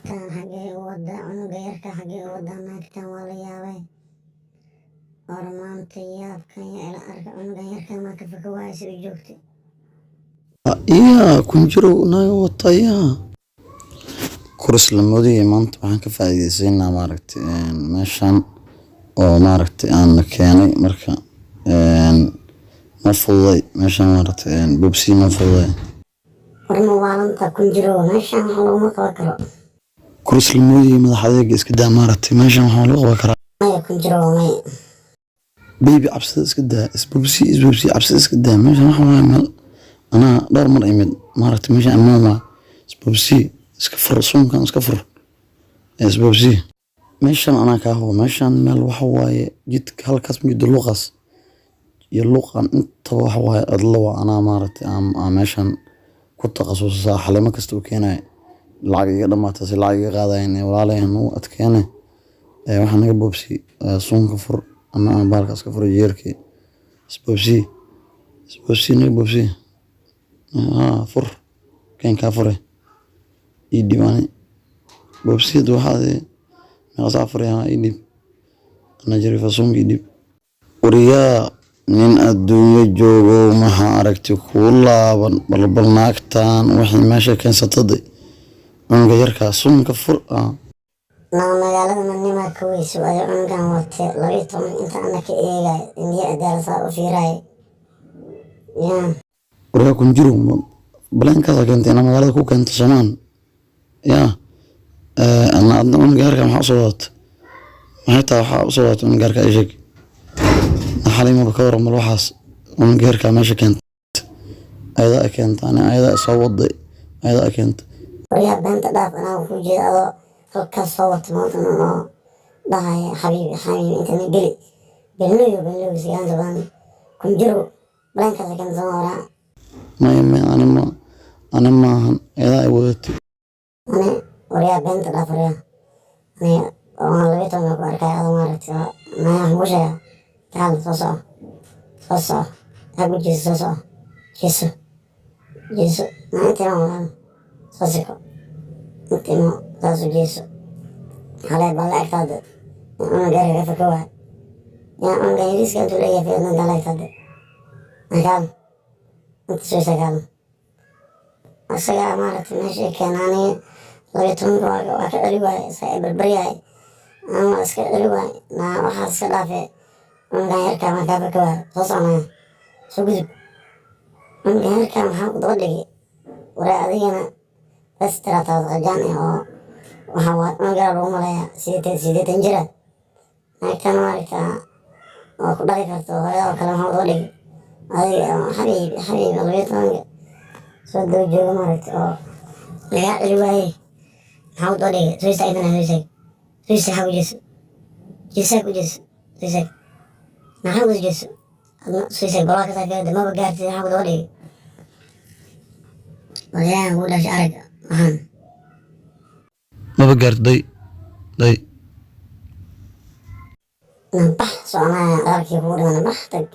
Naagtan xagee u wadaa cunuga yarka? Xagee u wadaa naagtan? Waa la yaabay. War maanta yaabkan yaa ila arka? Cunugan yarka maa ka faka waaya si u joogtay? Iya, Kunjirow naaga wata yaa kuris la moodayay. Maanta waxaan ka faa'iidaysanaa, maaragtay, meeshan oo, maaragtay, aan la keenay. Marka ma fududay meeshan, maaragtay, bobsi ma fududay. War ma waalanta, Kunjirow? Meeshan wax laguma qaban karo. Kuris la moodayay, madax adeega iska daa. Maaragtay, meeshan waxaa lagu qaban karaa. Maya, Kunjirow, maya. Baby, cabsida iska daa, isbobsi, isbobsi, cabsida iska daa. Meeshan waxa waaye meel anaa dhowr mar imid, maaragtay, meeshan ammaan waa. Isbobsi, iska fur suunkan, iska fur, isbobsi. Meeshan anaa kaa hubo. Meeshan meel waxa waaye jidka halkaas mujida, luuqaas iyo luuqan intaba waxa waaye cidlo waa. Anaa, maaragtay, aan meeshan ku takhasusay. Xalimo kasta u keenaya lacag iga dhamaata, si lacag iga qaadayan walaalayahan nagu adkeene. Waxaa naga boobsi, suunka fur ama aan baalka iska furo jeerkii. Isboobsi, isboobsi, naga boobsi. Haa, fur keen, kaa fure, ii dhiib. Ani boobsi hada waxaad meeqa saac furaya? Ii dhiib anaa jarifa, suunka ii dhiib. Waryaa, nin adduunyo joogo, maxaa aragti kuu laaban? Balbal naagtan waxay meesha keensataday cunuga yarkaa, suunka fur ah. Naa magaalada manimaa ka weyso ayo cunugan wate 12 inta ana ka eegay indiya adaala saa u fiiraay yaa? Waryaa, Kunjirow, baleenkaasa keentay inaa magaalada ku keento soomaan yaa? Ana adna cunuga yarka maxaa usoo wadata? Maxay tahay waxaa usoo wadata cunuga yarka? Ii sheeg. Xalimaba ka waran bal waxaas cunuga yarka meesha keenta? Ayadaa i keenta, ani ayadaa i soo waday, ayadaa i keenta. Waryaa, beenta dhaaf. Anaa ku jeeda adoo halkaas soo wata maanta dhan oo dhahaya xabiibi, xabiibi, intana geli belnoyo belnoyo sigaanta badan. Kunjirow, baleenkaasa keenta sooma waraa? Maya, maya, ani ma, ani maahan, ayadaa i wadatay. Ani waryaa, beenta dhaaf. Waryaa, ani waan 12 ku arkay adoo, maaragtay, maya, waxaan kuu sheegaa, taal soo soco, soo soco, ha ku jeeso, soo soco, jeeso, jeeso. Ma inta imaan walaal, soo siko, inta imo, saas u jeeso. Xalay baa la egtaada cunuga yarka ka faka waay yaa? Cunuga yariiska intuu leeyahay fiidnanta la egtaada. Akaal inta soo sagaal isagaa, maaragtay, meesha keenaani 12-ka waa ka celi waaye, isaga barbaryahay ama iska celi waaye. Naa waxaas iska dhaafe. Cunugan yarka maa kaa faka waay? Soo soconaya, soo gudub. Cunugan yarka maxaa ku daba dhigay? Waraa, adigana bas tiraataad qajaan ah oo waxaa waa cunug yar lagu maleeyaa 80 jira. Naagtan, maaragta, oo ku dhali karto hooyada oo kale, maxaa daba dhigay adiga? Xabiibi, xabiibi, 12-ka soo daba jooga, maaragta, oo lagaa celi waaye, maxaa u daba dhigay? Soo istaag intana, soo istaag, soo istaag, xag u jeeso, jeesaa ku jeeso, soo istaag, maxaa ku jeeso adna, soo istaag. Balaa ka saafiyada maba gaartid. Maxaa ku daba dhigay? Walaahan kuu dhashay, arag waxaan. Maba gaarto, day, day. Bax, soconaya, dharkii kugu dhiman, bax, tag.